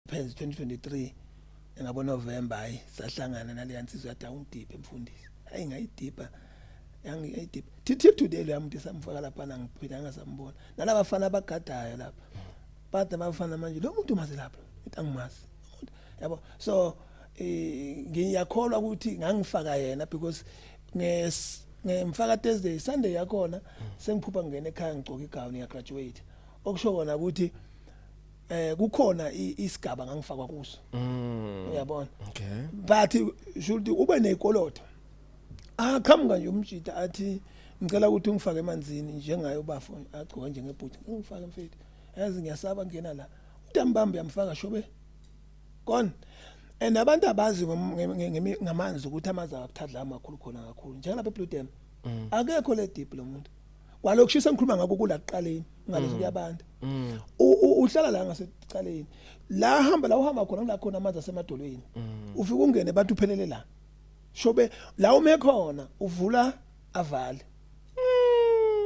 Pheze 2023 ngabo November, hayi, sahlangana nale nsizwa, yathi awungidiphe mfundisi. Hayi, ngayidipha, yangiyidipha till today. Lo muntu samfaka lapha, ngiphila ngasambona nalabafana abagadayo lapha, bathi abafana manje lo muntu mazi lapha, ngithi angimazi umuntu, yabo. So ngiyakholwa ukuthi ngangifaka yena because ngemfaka Thursday, Sunday yakhona sengiphupha ngene ekhaya ngigcoka igown, ngiya graduate, okusho kona ukuthi kukhona isigaba ngangifakwa kuso. Uyabona? Okay. But should ube nezikoloto, aqhamuka nje umjida athi ngicela ukuthi ungifake emanzini njengayo bafo, agcoke njengebhuti, ngifake mfethu, yazi ngiyasaba ngena la, utambambe yamfaka shobe gone. And abantu abazi ngamanzi ukuthi amanzi akuthatha amakhulu khona kakhulu njengalapha eBlue Dam, akekho le deep lo muntu kwalokushisa ngikhuluma ngakho kula kuqaleni ngaleso kuyabanda. Uhlala la ngasecaleni la, hamba la uhamba khona, kula khona amanzi asemadolweni, ufika ungene bantu uphelele la shobe la ume khona, uvula avale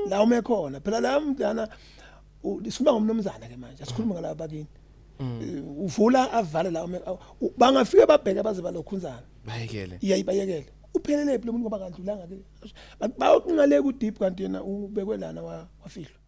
la ume khona. Phela la mntana sikhuluma ngomnumzana ke manje, asikhuluma ngalaba bakini. Uvula avale la ume, bangafike babheke baze balokhunzana. Bayekele. Iyayibayekele, uphelele phi lo muntu ngoba kandlulanga ke, bayoqinga le ku deep kanti yena ubekwe lana wafihlwa.